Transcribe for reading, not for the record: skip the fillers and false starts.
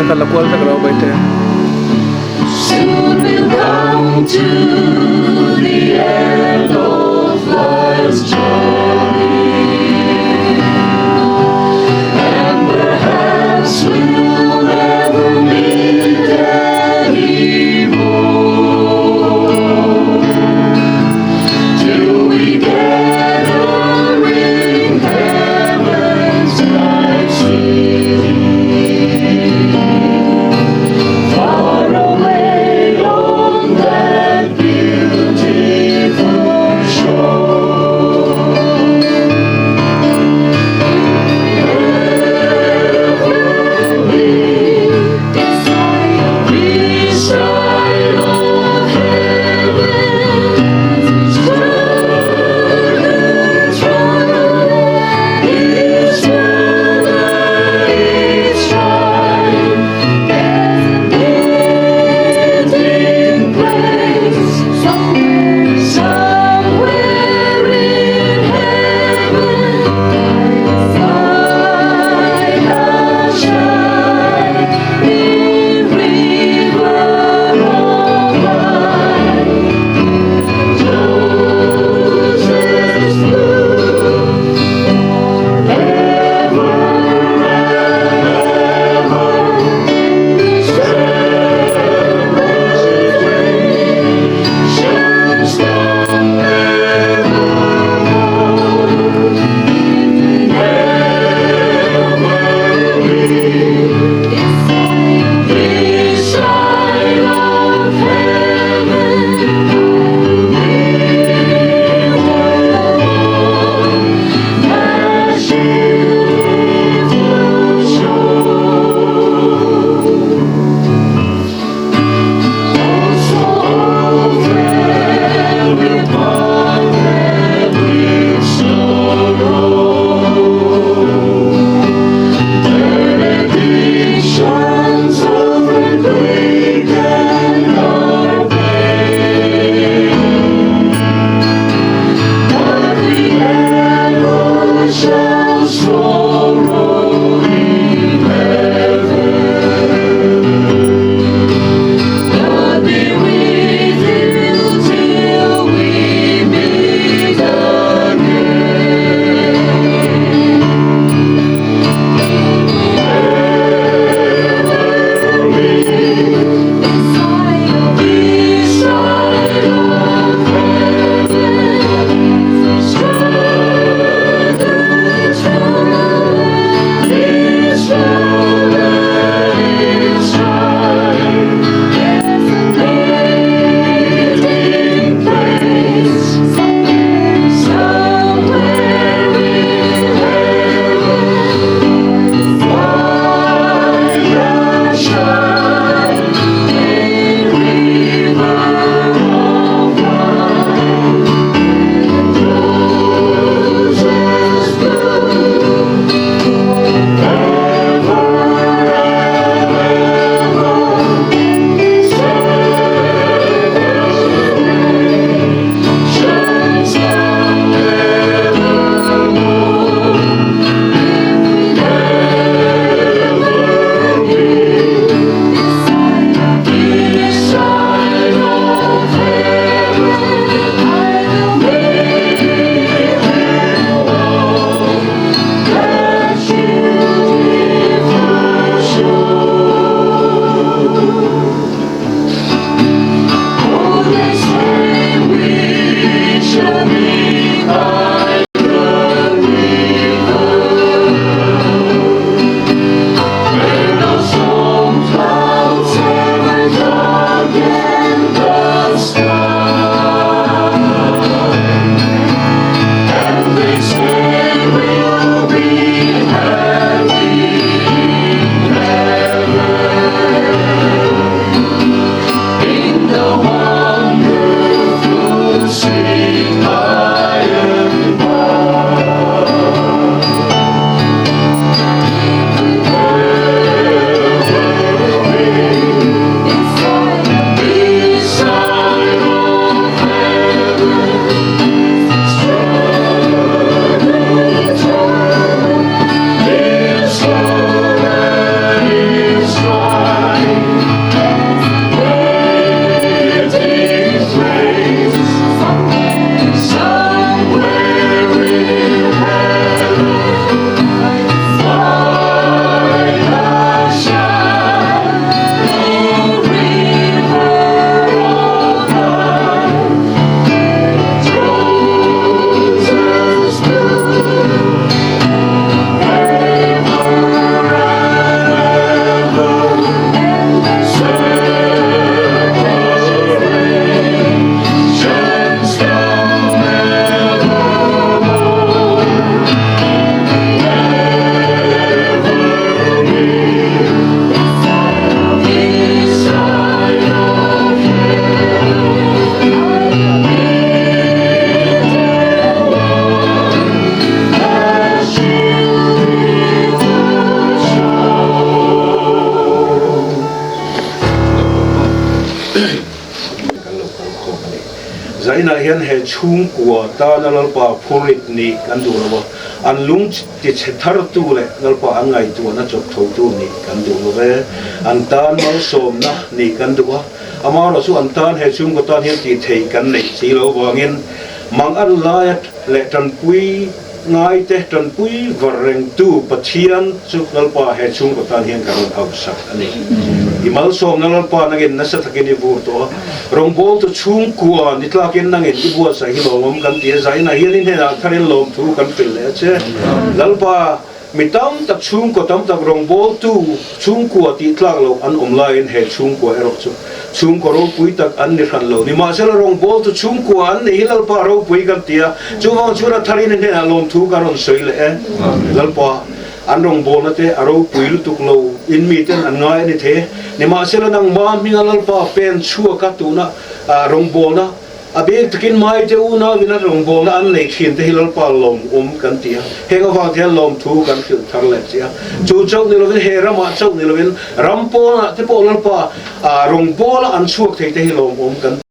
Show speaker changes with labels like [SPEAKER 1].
[SPEAKER 1] kha la kual vek rawh bawihte.
[SPEAKER 2] Soon we'll come to the end of life's journey And perhaps we'll never meet anymore Till we gather in heaven's bright city Far away on that beautiful shore. Ever be this side of heaven's throne is shrine. There's a meeting place somewhere in heaven. Light a shining river of light. Roses blue, ever and ever. Shall stand evermore. Never be this side of heaven. We will walk that beautiful shore. Also, old friend, we'll part with sorrow. Benedictions over quicken our pain. But we never shall sorrow in heaven. God be with you till we meet again. Ever be this side of heaven's throne is shrine. Meeting place somewhere in heaven. Light a shining river of light. Roses blue, ever and ever. Shall stand evermore. Never be this side of heaven. We will walk that beautiful shore. Oh, they say we shall meet by the river, where no storm clouds ever darken the sky. And they say we'll be happy in heaven, in the wonderful sweet by and by. Ever be this side of heaven's throne. hian he chhungkua tana Lalpa phurit nih kan duh lo a, an lung tichhe thartu leh Lalpa an ngaihtuahna chawp thotu nih kan duh lo ve. An tan malsawmna nih kan duh a, amaherawh chu an tan he chhungkaw tan hian tih theih kan neih si lo vangin mang an laia leh tanpui ngaite tanpui var rengtu Pathian chu Lalpa he chhungkaw tan hian ka rawn hausak a ni. I malsawmna Lalpa nangin nasa takin i vur tawh a, rawngbawltu chhungkua ni tlakin nangin i buatsaih hi lawmawm kan ti a, zainah hian i hnenah tharin lawmthu kan hrilh leh a che. Lalpa, Mi tam tak chhungkaw tam tak rawngbawltu chhungkua tih tlak loh an awm laiin he chhungkua erawh chu chhungkaw ropui tak an ni hran lo. Nimahsela rawngbawltu chhungkua an ni hi Lalpa ropui kan ti a, chuvang chuan a tharin a hnenah lawmthu ka rawn sawi leh e. Lalpa, an rawngbawlna te a ropui lutuk lo in miten an ngai a ni thei e. Nimahsela nangmah hminga Lalpa pen chhuaka tuna rawngbawlna A bik takin Maite unauin a rawngbawlna an nei thin te hi Lalpa lawmawm kan ti a, heng avang te hian lawmthu kan hrilh thar leh che a. Chu chauh ni lovin he ramah chauh ni lovin ram pawnah te pawh Lalpa rawngbawla an chhuak thei te hi lawmawm kan ti.